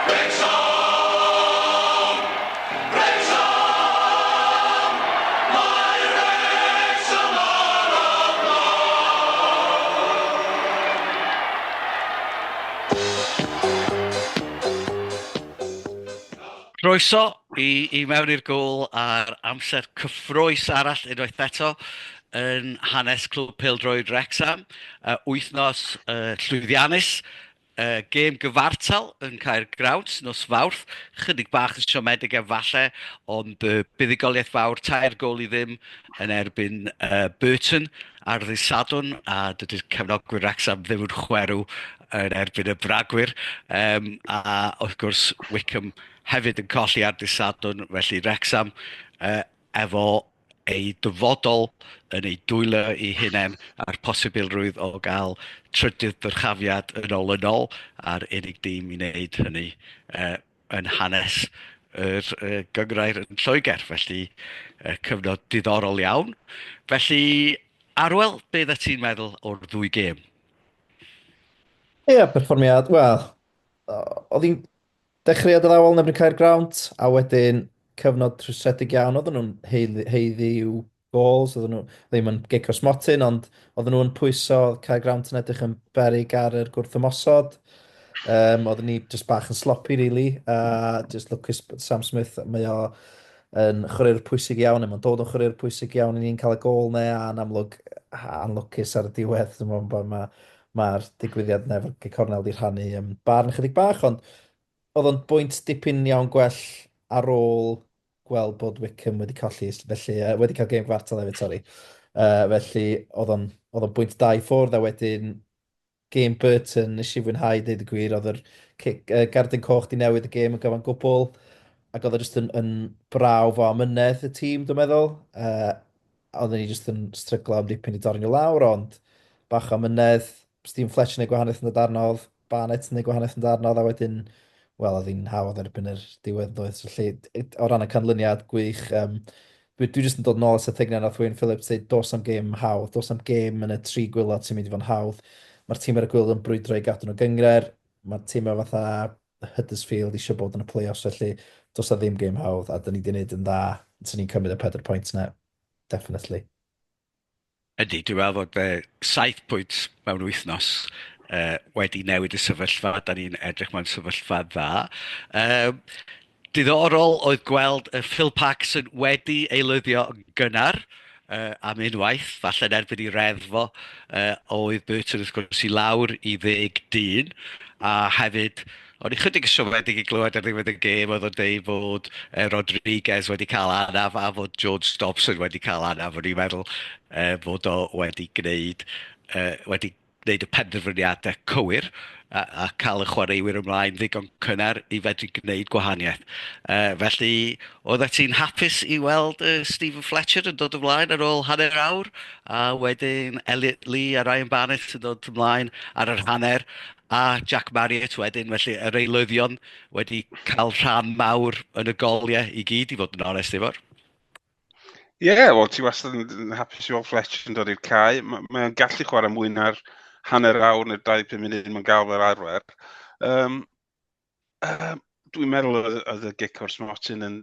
Wrecsam! Wrecsam! Mae Wrecsam ar y blaen! Croeso i, i mewn i'r gôl a'r amser cyffrous arall unwaith eto yn hanes Clwb Pêl-droed Wrecsam. Wythnos llwyddiannus, gêm gyfartal yn Caergrawnt nos Fawrth. Chydig bach yn siomedig efallai, ond buddugoliaeth fawr, 3-0 yn erbyn Burton ar ddydd Sadwrn, a dydy'r cefnogwyr Wrecsam ddim yn chwerw yn erbyn y Bragwyr. Um, a wrth gwrs Wickham hefyd yn colli ar dydd Sadwrn, felly Wrecsam efo eu dyfodol yn eu dwylo eu hunain a'r posibilrwydd o gael trydydd dyrchafiad yn olynol a'r unig dîm i wneud hynny uh, yn hanes yr uh, gynghrair yn Lloegr. Felly, uh, cyfnod diddorol iawn. Felly, Arwel, be oeddet ti'n meddwl o'r ddwy gêm? Ie, yeah, perfformiad, wel, oedd hi'n dechreuad addawol yn erbyn Caergrawnt, a wedyn cyfnod rhwystredig iawn. Oedden nhw'n haeddu i'w goals, oedden nhw ddim yn gic o'r smotyn, ond oedden nhw'n pwyso, oedd Caergrawnt yn edrych yn beryg ar yr gwrthymosod. Um, oedden ni just bach yn sloppy, really, a just lwcus Sam Smith, mae o yn chwaraewr pwysig iawn, a mae'n dod yn chwaraewr pwysig iawn i ni'n cael y gôl 'na, a yn amlwg anlwcus ar y diwedd, dwi'n meddwl bod mae'r digwyddiad 'na efo'r gic cornel 'di rhannu um, barn chydig bach, ond oedd o'n bwynt dipyn iawn gwell ar ôl gweld bod Wickham wedi colli, felly, uh, wedi cael gêm gyfartal hefyd, sori. Felly, oedd o'n oedd o'n bwynt da i ffwrdd, a wedyn gêm Burton nes i fwynhau, deud y gwir, oedd yr cic, gardyn coch 'di newid y gêm yn gyfan gwbl, ac oedd o jyst yn, yn brawf o amynedd y tîm, dwi'n meddwl. Oedden ni jyst yn stryglo am dipyn i dorri nhw lawr, ond bach o amynedd, Stephen Fletcher yn neud gwahaniaeth yn dod arnodd, Barnett yn neud gwahaniaeth yn dod arnodd, a wedyn, wel, oedd hi'n hawdd erbyn yr diwedd doedd. So, felly, o ran y canlyniad, gwych. Um, dwi, dwi jyst yn dod nôl at y thing 'na nath Wayne Phillips dweud, dos am gêm hawdd, dos am gêm yn y tri gwaelod sy'n mynd i fod yn hawdd. Mae'r tîm ar y gwaelod yn brwydro i gadw nhw gynghrair, mae'r tîmau fatha Huddersfield eisiau bod yn y play-offs, felly does 'na ddim gêm hawdd, a dyn ni wedi gwneud yn dda, 'swn ni'n cymryd y 4 pwynt 'na, definitely. Ydy, dwi'n meddwl fod 7 pwynt mewn wythnos wedi newid y sefyllfa, da ni'n edrych mewn sefyllfa dda. Um, diddorol oedd gweld y Phil Parkinson wedi ei lwyddio yn gynnar am unwaith, falle yn erbyn i reddf fo, oedd Burton wrth gwrs i lawr i ddeg dyn, a hefyd o'n i chydig yn siomedig i glywed ar ddiwedd y gêm oedd o'n deud fod Rodriguez wedi cael anaf a fod George Dobson wedi cael anaf. O'n i'n meddwl fod o wedi gwneud, wedi gwneud y penderfyniadau cywir a, a cael y chwaraewyr ymlaen ddigon cynnar i fedru gwneud gwahaniaeth. Felly, oeddet ti'n hapus i weld Stephen Fletcher yn dod ymlaen ar ôl hanner awr, a wedyn Elliot Lee a Ryan Barnett yn dod ymlaen ar yr hanner, a Jack Marriott wedyn, felly yr eilyddion wedi cael rhan mawr yn y goliau i gyd, i fod yn onest, Ifor. Ie, yeah, wel, ti wastad yn, yn hapus i weld Fletcher yn dod i'r cae. Mae mae o'n gallu chwarae mwy na'r hanner awr neu'r 25 munud mae'n gael fel arfer. Um, um, dwi'n meddwl oedd, oedd y gic o'r smotyn yn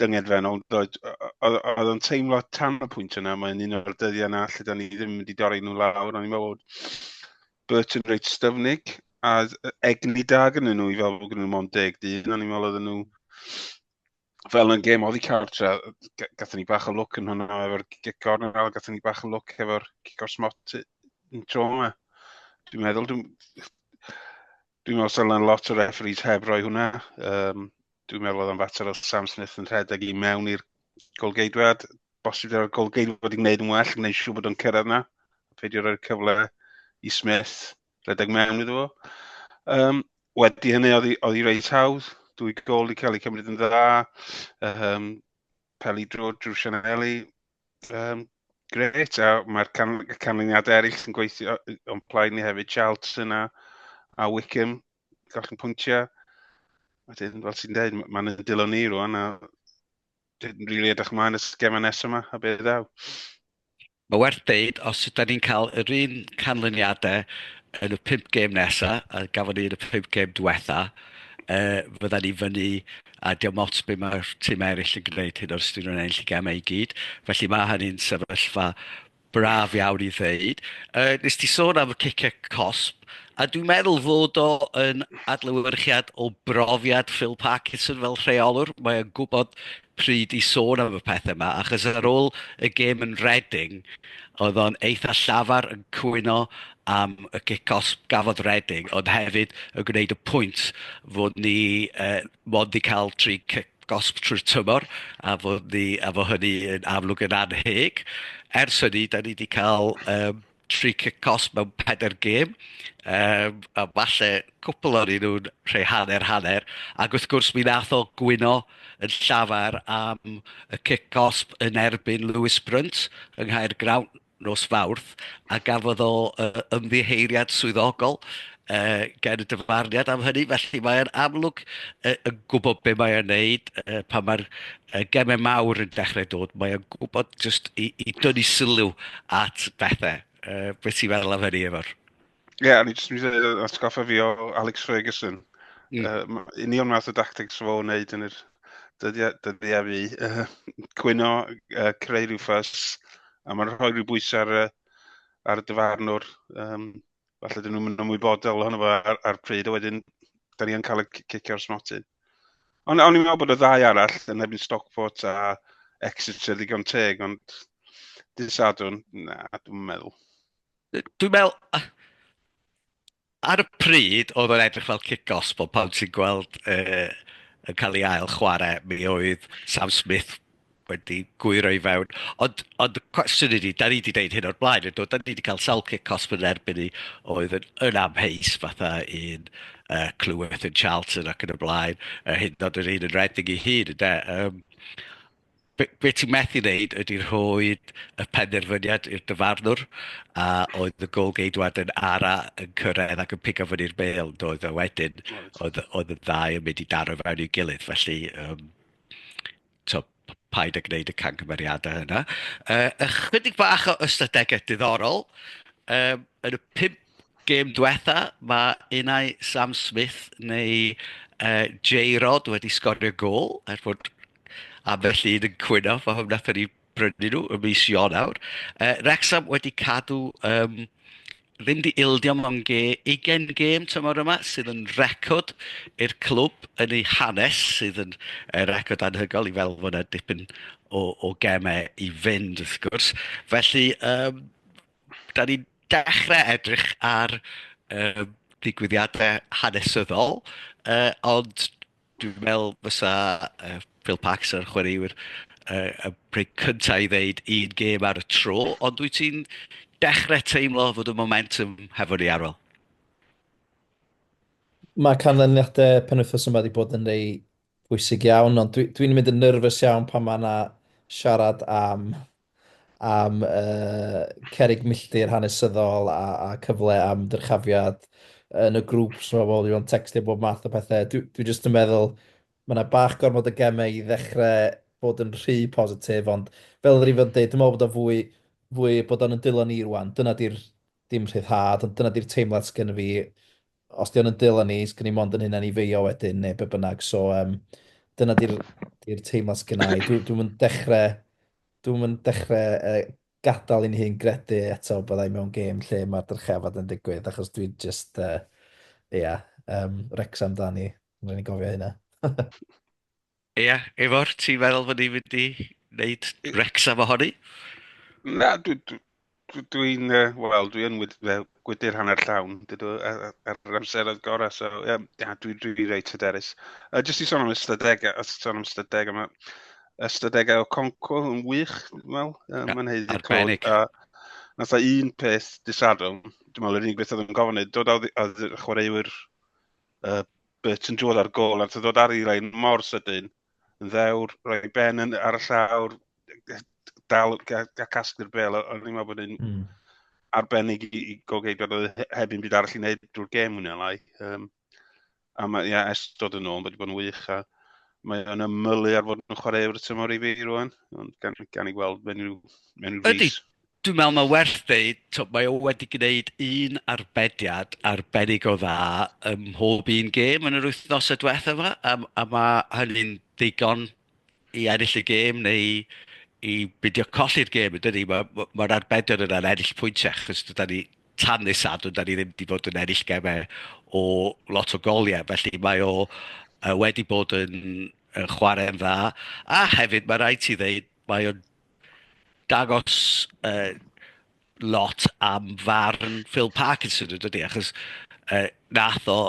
dyngedfennol. Oedd oedd o'n teimlo tan y pwynt yna, mae'n un o'r dyddiau yna lle da ni ddim wedi dorri nhw lawr. O'n i'n meddwl bod Burton reit styfnig a egni da gyda nhw i fel bod gyda nhw mond 10 dyn. O'n i'n meddwl oedden nhw fel yn gêm oddi cartre, gathon ni bach o lwc yn hwnna efo'r gic gornel, gathon ni bach o lwc efo'r cic o'r smot yn tro yma. Dwi'n meddwl, dwi'n dwi meddwl sy'n lot o referees heb roi hwnna. Um, dwi'n meddwl oedd o'n fater o Sam Smith yn rhedeg i mewn i'r golgeidwad. Bosib dyna'r golgeidwad wedi gwneud yn well, gwneud siŵr bod o'n cyrraedd na. Peidio roi'r cyfle i Smith rhedeg mewn iddo fo. Um, wedi hynny, oedd hi, oedd hi reit hawdd. Dwy gol wedi cael eu cymryd yn dda. Um, peli drwy drwy Sianeli. Um, gret, a mae'r can, canlyniadau eraill yn gweithio o'n plaid ni hefyd. Charlton a, a Wickham, golli'n pwyntiau. Wedyn, fel ti'n dweud, mae'n yn dilo ni rwan, a dwi'n rili really edrych ymlaen at y gemau nesaf yma, a beth ddaw. Mae werth deud, os ydan ni'n cael yr un canlyniadau yn y pump gêm nesaf, a gafon ni yn y pump gêm diwetha, fydda ni fyny a diom ots be mae'r tîm eraill yn gwneud hyd yn oed os 'dyn nhw'n ennill y gemau i gyd. Felly mae hynny'n sefyllfa braf iawn i ddeud. Nes ti sôn am y ciciau cosb, a dwi'n meddwl fod o yn adlewyrchiad o brofiad Phil Parkinson fel rheolwr. Mae o'n gwybod pryd i sôn am y pethau yma, achos ar ôl y gêm yn Reading, oedd o'n eitha llafar yn cwyno am y cic cosb gafodd Reading, ond hefyd yn gwneud y pwynt fod ni mond 'di cael 3 cic gosb trwy'r tymor, a fod ni, a fod hynny yn amlwg yn annheg. Ers hynny, da ni wedi cael 3 cic cosb mewn 4 gêm, a falle cwpl o'n nhw'n rhai hanner-hanner, ac wrth gwrs mi nath o gwyno yn llafar am y cic cosb yn erbyn Lewis Brunt yng Nghaergrawnt nos Fawrth, a gafodd o ymddiheuriad swyddogol gen y dyfarniad am hynny, felly mae'n amlwg yn gwybod be mae o'n wneud pan mae'r gemau mawr yn dechrau dod, mae o'n gwybod jyst i dynnu sylw at bethau. Beth ti'n meddwl am hynny, Ifor? Ie, yeah, o'n i jyst yn mynd i atgoffa fi o Alex Ferguson. Union math o dactics fo wneud yn yr dyddiau, dyddiau fi. Cwyno, creu rhyw ffys, a mae'n rhoi rhyw bwysau ar y dyfarnwr. Falle dyn nhw'n mynd ymwybodol ohono fo ar pryd, a wedyn da ni yn cael y cicio'r smotyn. Ond o'n i'n meddwl bod y ddau arall yn erbyn Stockport a Exeter ddigon teg, ond dydd Sadwrn, na, dwi'n meddwl. Dwi'n meddwl, ar y pryd, oedd o'n edrych fel cic gosb, ond pan ti'n gweld yn cael ei ail chwarae, mi oedd Sam Smith wedi gwyro i fewn. Ond y cwestiwn ydy, da ni wedi deud hyn o'r blaen, yn do? Da ni wedi cael sawl cic cosb yn erbyn ni oedd yn amheus, fatha un Cleworth yn Charlton ac yn y blaen, hyd yn oed yr un yn Reading ei hun, ynde? Be ti'n methu wneud ydy rhoi y penderfyniad i'r dyfarnwr, a oedd y gôl-geidwad yn ara yn cyrraedd ac yn pigo fyny'r bêl, doedd, a wedyn oedd y ddau yn mynd i daro fewn i'w gilydd, felly to, paid â gwneud y camgymeriadau yna. Ychydig bach o ystadegau diddorol. Yn y 5 gêm diwetha, mae unai Sam Smith neu J-Rod wedi sgorio gôl, er bod ambell un yn cwyno fo wnaethon ni brynu nhw ym mis Ionawr. Wrexham wedi cadw, ddim di ildio mewn 20 gêm tymor yma, sydd yn record i'r clwb yn ei hanes, sydd yn record anhygoel i fel fod yna dipyn o gemau i fynd wrth gwrs. Felly, da ni'n dechrau edrych ar ddigwyddiadau hanesyddol, ond dwi'n meddwl fysa Phil Parkinson a'r chwaraewyr y pryd cyntaf i ddeud un gêm ar y tro, ond wyt ti'n dechrau teimlo fod y momentum hefo ni, Arwel? Mae canlyniadau penwythnos yma wedi bod yn rei bwysig iawn, ond dwi'n dwi mynd yn nervous iawn pan mae yna siarad am cerrig milltir hanesyddol a cyfle am dyrchafiad yn y grŵps, mae bobl wedi bod yn tecstio bob math o pethau. Dwi jyst yn meddwl, mae yna bach gormod o gemau i ddechrau bod yn rhy positif, ond fel yr Ifan dweud, dwi'n meddwl bod o fwy bod o'n yn dwylo ni rwan. Dyna di'r dim rhyddhad, ond dyna di'r teimlad sgen fi. Os di o'n yn dwylo ni, sgen i mond yn hynna'n i feio wedyn, neu be bynnag. So, dyna di'r di teimlad sgen i. Dwi'n mynd dechrau gadael i'n hun gredu eto byddai mewn gêm lle mae'r dyrchafiad yn digwydd, achos dwi'n just, ia, Wrexham da ni, rhaid ni gofio hynna. Ia, Ifor, ti'n meddwl fod ni'n mynd i wneud Wrexham ohoni? Na, dwi'n dwi, dwi wel, dwi yn gwydyr hanner llawn, dydw, ar yr amseroedd gorau, so yeah, dwi reit hyderus. Jyst i sôn am ystadegau, os sôn am ystadegau, mae ystadegau o Okonkwo yn wych, dwi'n meddwl. Mae'n haeddu clod. A nath o un peth dydd Sadwrn, dwi'n meddwl yr unig beth oedd yn gofyn dod oedd y chwaraewyr Burton Jones ar gôl, nath o ddod ar ei lein mor sydyn, yn ddewr, rhoi ben ar y llawr, dal a casglu'r bêl, o'n i'n meddwl bod yn arbennig i golgeidwad oedd heb un byd arall i wneud drwy'r gêm hwnna lai. A mae, ia, ers dod yn ôl, wedi bod yn wych, a mae o'n ymylu ar fod yn chwaraewr y tymor i fi rwan, ond gan i gweld mewn rhyw Ydy, fis. Dwi'n meddwl mae werth dweud, to, mae o wedi gwneud un arbediad arbennig o dda ym mhob un gêm yn yr wythnosau diwethaf yma, a, a mae hynny'n ddigon i ennill y gêm neu i beidio colli'r gêm, yn dydi? Mae'r ma, ma arbedion yna'n ennill pwyntiau, achos dyda ni tan nes Sadwrn, da ni ddim wedi bod yn ennill gemau o lot o goliau, felly mae o wedi bod yn, yn chwarae'n dda, a hefyd mae rhaid ti ddeud, mae o'n dangos uh, lot am farn Phil Parkinson yn dydy, achos uh, nath o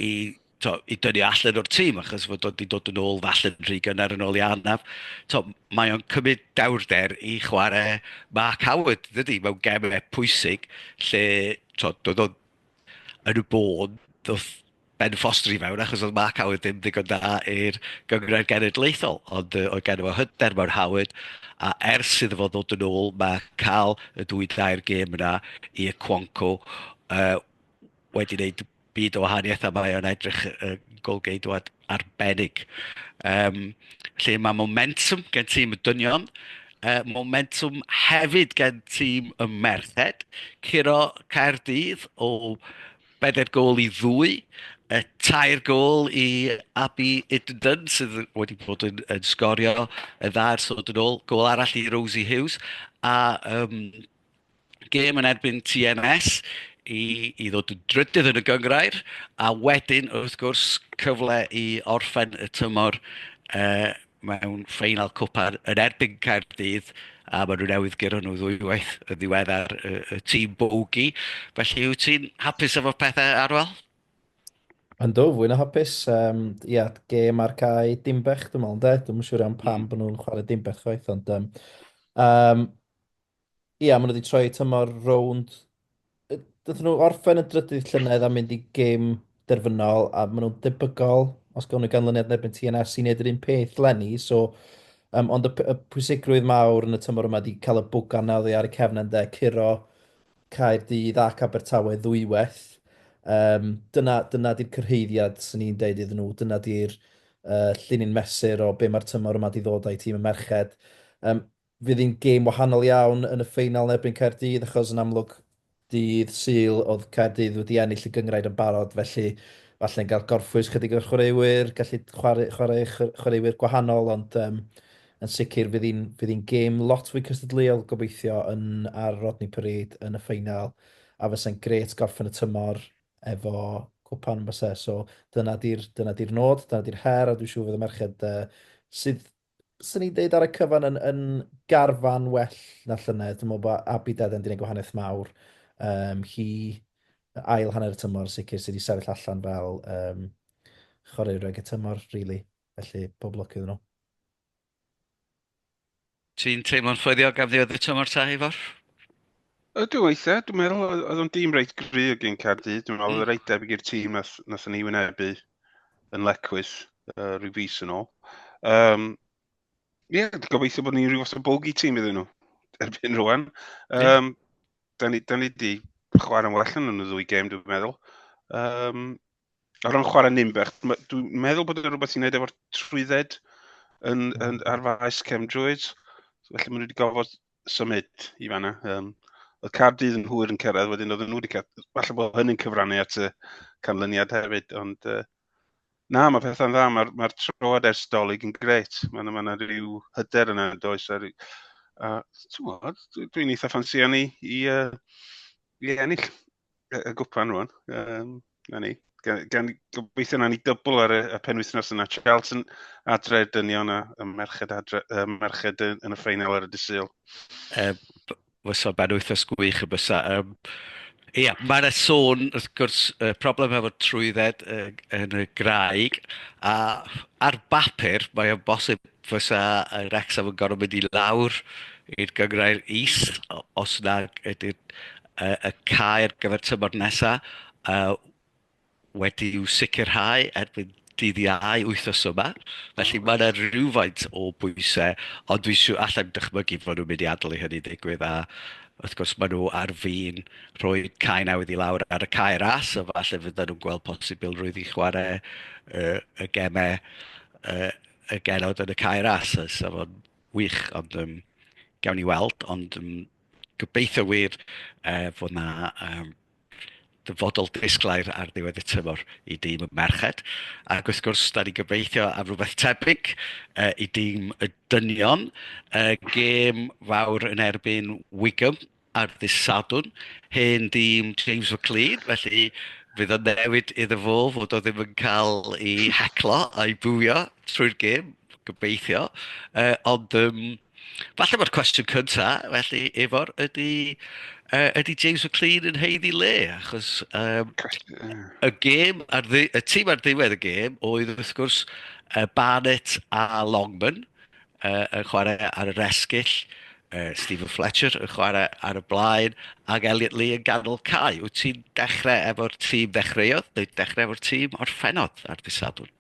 i, to, i dynnu allan o'r tîm, achos fod o wedi dod yn ôl falle'n rhy gynnar yn ôl i anaf. To, mae o'n cymryd dewrder i chwarae Mark Howard, dydy, mewn gemau pwysig, lle to, doedd o yn y bôn, ddoth Ben Foster i fewn achos oedd Mark Howard ddim ddigon da i'r gynghrair genedlaethol, ond uh, oedd gen fo hyder mewn Howard, a ers iddo fo ddod yn ôl, mae cael y dwy dair gêm yna i Cwonco uh, wedi wneud byd o wahaniaeth a mae o'n edrych uh, golgeidwad arbennig. Um, lle mae momentum gen tîm y dynion, uh, momentum hefyd gen tîm y merched, curo Caerdydd o bedair gôl i ddwy, y tair gôl i Abi Idenden sydd wedi bod yn, yn sgorio yn dda ers dod yn ôl, gôl arall i Rosie Hughes, a um, gêm yn erbyn TNS i, i ddod yn drydydd yn y gynghrair, a wedyn, wrth gwrs, cyfle i orffen y tymor uh, mewn ffeinal cwpan yn erbyn Caerdydd, a maen nhw newydd guro nhw ddwywaith yn ddiweddar y, y tîm bogey. Felly wyt ti'n hapus efo pethau, Arwel? Yndw, fwy na hapus. Um, ia, gêm ar cae Dimbech, dwi'n meddwl, ynde? Dwi'n siŵr iawn pam mm. bod nhw'n chwarae Dimbech chwaith, ond um, um, Ia, maen nhw wedi troi tymor rownd. Daethon nhw orffen y drydydd llynedd a mynd i gêm derfynol, a maen nhw'n debygol, os gawn nhw ganlyniad yn erbyn TNS, i wneud yr un peth leni. So, um, ond y, y pwysigrwydd mawr yn y tymor yma wedi cael y bwgan na oddi ar y cefn ynde, curo Caerdydd ac Abertawe ddwywaith. Um, dyna, dyna di'r cyrhaeddiad sy'n ni'n deud iddyn nhw. Dyna di'r uh, llinyn mesur o be mae'r tymor yma di ddod â'i tîm y merched. Um, Fydd hi'n gêm wahanol iawn yn y ffeinal yn erbyn Caerdydd, achos yn amlwg dydd Sul oedd Caerdydd wedi ennill y gynghrair yn barod, felly falle'n cael gorffwys chydig o'r chwaraewyr, gallu chwarae, chwarae chwaraewyr gwahanol, ond um, yn sicr fydd hi'n fydd hi'n gêm lot fwy cystadleuol gobeithio yn ar Rodney Parade yn y ffeinal, a fysa'n grêt gorffen y tymor efo cwpan byse. So dyna di'r dyna di'r nod, dyna di'r her, a dwi'n siŵr fydd y merched uh, sydd 'swn i'n deud ar y cyfan yn, yn garfan well na llynedd. Dwi'n meddwl bod Abi Deden wedi gwneud gwahaniaeth mawr. Um, hi ail hanner y tymor sicr sydd wedi sefyll allan fel um, chwaraewraig y tymor, really. Felly, pob lwc iddyn nhw. Ti'n teimlo'n ffyddiog am ddiwedd y tymor ta, Ifor? Ydw, weithiau. Dwi'n meddwl oedd o'n dîm reit gry o gyn Caerdydd. Dwi'n meddwl mm. oedd reit debyg i'r tîm nath, nath ni wynebu yn Lecwys uh, rhyw fis yn ôl. Um, Ie, yeah, gobeithio bod ni'n rhyw fath o bogey tîm iddyn nhw erbyn rwan. Um, da ni, da ni di chwarae'n well yn y ddwy gêm, dwi'n meddwl. Um, o ran chwarae Nimbech, dwi'n meddwl bod yna rhywbeth i wneud efo'r trwydded yn, yn, ar faes Cem Druids. Felly maen nhw wedi gorfod symud i fanna. Um, oedd Caerdydd yn hwyr yn cyrraedd, wedyn oedden nhw wedi cael... Falle bod hynny'n cyfrannu at y canlyniad hefyd, ond uh, na, mae pethau'n dda, mae'r mae troad ers Dolig yn grêt. Mae yna ma rhyw hyder yna, does? A, a dwi'n eitha ffansio ni i, uh, i ennill y, y gwpan rwan. Um, na ni. Gan, gan gobeithio na ni dybl ar y, y penwythnos yna. Charlton adre dynion a, a merched, adre, uh, merched yn, yn y ffeinal ar y dydd Sul. Uh, fysa benwythnos gwych y bysa. Um, ia, mae yna sôn, wrth gwrs, uh, problem efo'r trwydded uh, yn y graig, a ar bapur mae o'n bosib fysa y Wrexham yn gorfod mynd i lawr i'r gynghrair is, os nag ydy'r y, y cae ar gyfer tymor nesaf uh, wedi'w sicrhau erbyn dydd Iau wythnos yma. Felly mae yna rhywfaint o bwysau, ond dwi'n siŵr allai'm dychmygu fod nhw'n mynd i adael i hynny ddigwydd a wrth gwrs maen nhw ar fin rhoi cae newydd i lawr ar y cae ras, a falle fydden nhw'n gweld posibilrwydd i chwarae uh, y gemau uh, y genod yn y cae ras, so fo'n wych, ond um, gawn ni weld, ond um, gobeithio wir fod 'na dyfodol disglair ar ddiwedd y tymor i dîm y merched. Ac wrth gwrs, da ni'n gobeithio am rhywbeth tebyg i dîm y dynion. Gêm fawr yn erbyn Wigan ar ddydd Sadwrn, hen dîm James McLean, felly fydd o'n newid iddo fo fod o ddim yn cael ei heclo a'i bwio trwy'r gêm, gobeithio. Ond falle mae'r cwestiwn cynta, felly, Ifor, ydy, ydy James McLean yn haeddu le? Achos y gêm, ar ddi, y tîm ar ddiwedd y gêm oedd wrth gwrs Barnett a Longman yn chwarae ar yr esgyll, Stephen Fletcher yn chwarae ar y blaen, ac Elliot Lee yn ganol cae. Wyt ti'n dechrau efo'r tîm ddechreuodd, neu dechrau efo'r tîm orffennodd ar ddydd Sadwrn?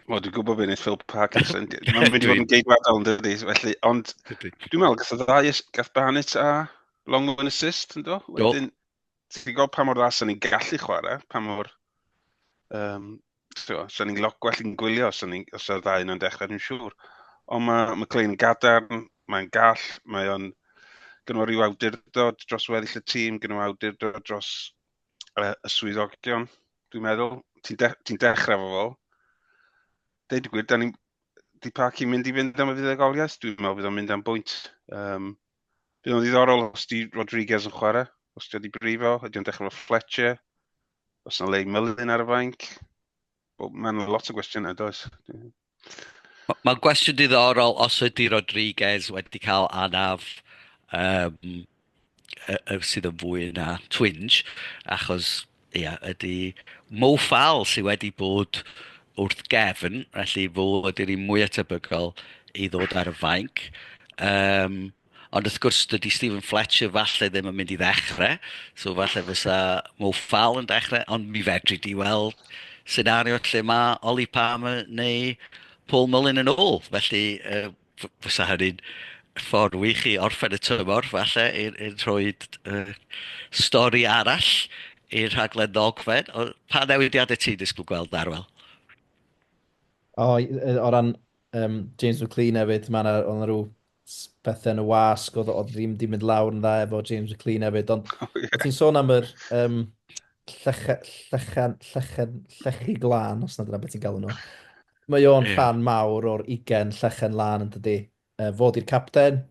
Wel, dwi'n gwybod beth wneud Phil Parkinson. Mae'n mynd i fod yn geidwadol yn dydy, felly, ond dwi'n meddwl gath o ddau, gath Barnett a Longman assist, yn do? Wedyn, ti'n gweld pa mor dda sy'n ni'n gallu chwarae, pa mor... Um, so, sy'n ni'n lot gwell yn gwylio os ni'n os o'r ddau yna'n dechrau, dwi'n siŵr. Ond mae McLean yn gadarn, mae'n gall, mae o'n... Gynno fo ryw awdurdod dros weddill y tîm, gynno fo awdurdod dros y swyddogion, dwi'n meddwl. Ti'n de ti dechrau efo fo. Deud y gwir, da ni'n... Di Parky'n mynd i fynd am y fuddugoliaeth? Dwi'n meddwl bydd o'n mynd am bwynt. Bydd o'n ddiddorol os di Rodriguez yn chwarae, os di wedi brifo, ydy o'n dechrau efo Fletcher, os yna Leigh Mullin ar y fainc. Mae'n lot o gwestiynau, does? Mae'n gwestiwn diddorol os ydy Rodriguez wedi cael anaf sydd yn fwy na twinge, achos ia, ydy Mo Fall sydd wedi bod wrth gefn, felly fo ydy'r un mwyaf tebygol i ddod ar y fainc. Ond wrth gwrs, dydy Stephen Fletcher falle ddim yn mynd i ddechrau, so falle fysa Mo Fall yn dechrau, ond mi fedri di weld senario lle mae Ollie Palmer neu Paul Mullin yn ôl. Felly uh, fysa hynny'n ffordd wych i orffen y tymor, falle, i'r rhoi stori arall i'r rhaglen ddogfen. O, pa newidiadau ti'n disgwyl gweld, Arwel? O, o ran James McLean hefyd, mae yna, oedd 'na rhyw pethau yn y wasg, oedd, oedd ddim di mynd lawr yn dda efo James McLean hefyd, ond oh, yeah. ti'n sôn am yr lleche, llechen, llechen, llechi glân, os na dyna beth ti'n galw nhw. Mae o'n yeah. rhan mawr o'r ugen llechen lân yn dydy. Fo di'r capten,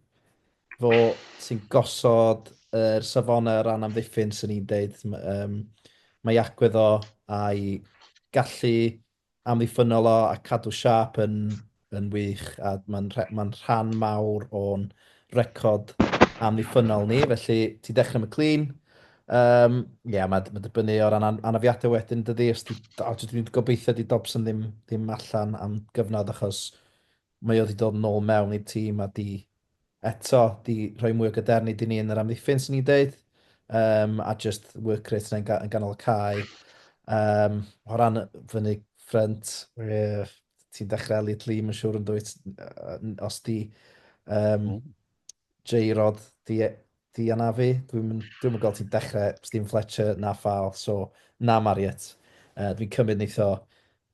fo sy'n gosod yr safonau o ran amddiffyn, sy'n ni'n deud. Mae agwedd o a'i gallu amddiffynnol o a cadw siâp yn, yn wych a mae'n ma rhan mawr o'n record amddiffynnol ni, felly ti'n dechrau McLean. Yeah, mae'n ma dibynnu o ran anafiadau wedyn, dydy, os di, o, dwi'n gobeithio di Dobson ddim, ddim allan am gyfnod achos mae o wedi dod nôl mewn i'r tîm a di eto di rhoi mwy o gadernid i ni yn yr amddiffyn, sy'n ni'n deud. A just work rate yna'n yn ganol y cae. O ran fyny ffrynt, ti'n dechrau Elliot Lee, mae'n siŵr yn dwyt, os di J-Rod di, di anafu, dwi'n dwi gweld ti'n dechrau Stephen Fletcher na Fall, so na Marriott. Dwi'n cymryd neith o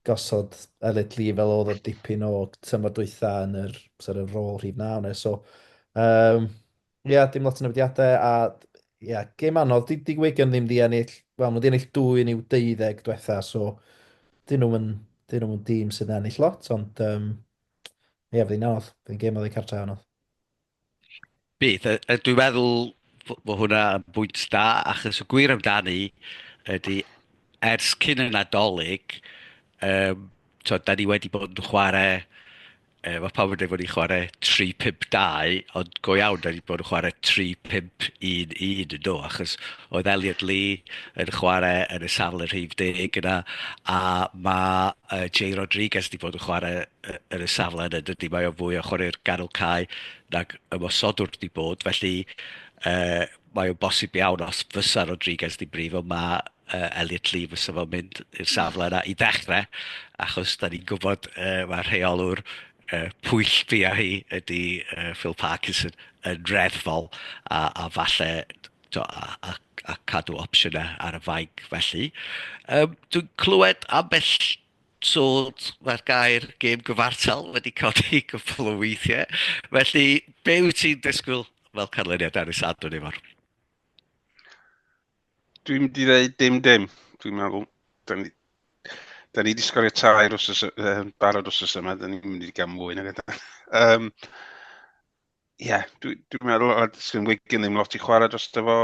gosod Elliot Lee fel oedd o dipyn o tymor dwytha yn yr sort of rôl rhif 9 neu. So, yeah, dim lot o newidiadau a yeah, gêm anodd. Di, di Wigan ddim di ennill, wel, nhw di ennill dwy yn i'w deuddeg diwetha, so dyn nhw'n dyn nhw'n dîm sydd yn ennill lot, ond ie, yeah, fydd hi'n anodd. Fydd hi'n gêm oddi cartre anodd. Bydd, a dwi'n meddwl bod hwnna yn bwynt da, achos y gwir amdani ydy ers cyn y Nadolig, tibod, da ni wedi bod yn chwarae, mae pawb yn dweud bod ni'n chwarae 3-5-2, ond go iawn, da ni wedi bod yn chwarae 3-5-1-1 yn do, achos oedd Elliot Lee yn chwarae yn y safle rhif deg yna, a mae Jay Rodriguez wedi bod yn chwarae yn y safle yna, dydy, mae o fwy o chwarae'r ganol cae nag ymosodwr wedi bod, felly mae o'n bosib iawn os fysa Rodriguez di brifo, mae Elliot Lee fysa fo'n mynd i'r safle yna i ddechrau, achos da ni'n gwybod mae rheolwr pwyll bia hi ydy Phil Parkinson yn reddfol a, a falle to, a, a, a cadw opsiynau ar y fainc felly. Dwi'n clywed ambell So, mae'r gair gêm gyfartal wedi codi cwpl o weithiau. Felly, be wyt ti'n disgwyl fel canlyniad ar y Sadwrn, Ifor? Dwi'n mynd i ddeud dim dim. Dwi'n meddwl, da ni, da ni wedi sgorio tair wsos, barod wsos yma, da ni'n mynd i gael mwy nag yna. Ie, yeah, dwi'n dwi meddwl, a sgyn Wigan ddim lot i chwarae dros fo.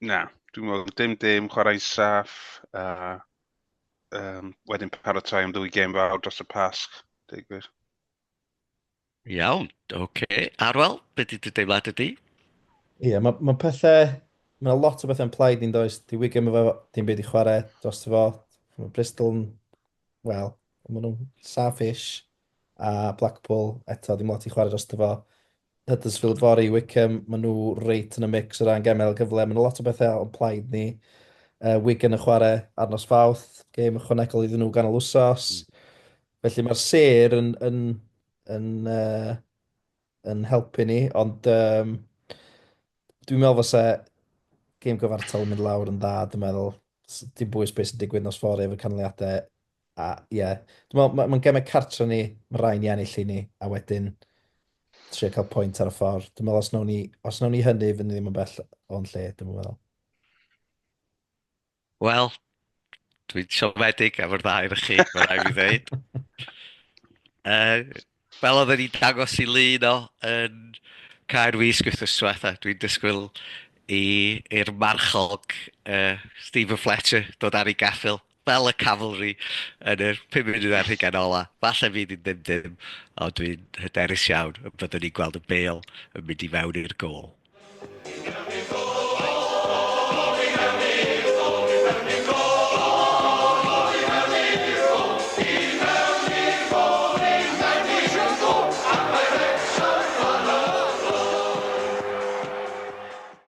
Na, dwi'n meddwl dim dim, chwarae'n saff, a wedyn paratoi am ddwy gêm fawr dros y Pasg, deud gwir. Iawn, oce. Okay. Arwel, be di dy deimlad ydi? Ie, yeah, mae ma pethau... Mae lot o bethau'n plaid ni'n does. Di Wigan efo dim byd i chwarae dros fo. Mae Bristol yn... Wel, maen nhw'n saff-ish. A Blackpool eto, dim lot i chwarae dros fo. Huddersfield fory, Wickham, maen nhw reit yn y mix o ran gemau gyfle. Mae lot o bethau o'n plaid ni. Wigan yn chwarae ar nos Fawrth, gêm ychwanegol iddyn nhw ganol wsos. Felly mae'r sêr yn helpu ni, ond dwi'n meddwl fysa gêm gyfartal yn mynd lawr yn dda, dwi'n meddwl. Dim bwys beth sy'n digwydd nos fory efo'r canlyniadau. A ie, yeah. Dwi'n meddwl, mae'n ma gemau cartre ni, mae rhaid ni ennill i ni, a wedyn trio cael pwynt ar y ffordd. Dwi'n meddwl os nawn ni hynny, fydd ni ddim yn bell o'n lle, dwi'n meddwl. Wel, dwi'n siomedig efo'r ddau ohonoch chi, mae rhaid fi ddweud. Fel oedden ni'n dangos i lun o yn Caer Wysg wythnos diwetha, dwi'n disgwyl i'r marchog Stephen Fletcher dod ar ei geffyl fel y cavalry yn yr 5 munud ar hugain ola. Falle fydd hi'n ddim dim, ond dwi'n hyderus iawn y byddwn ni'n gweld y bêl yn mynd i fewn i'r gôl.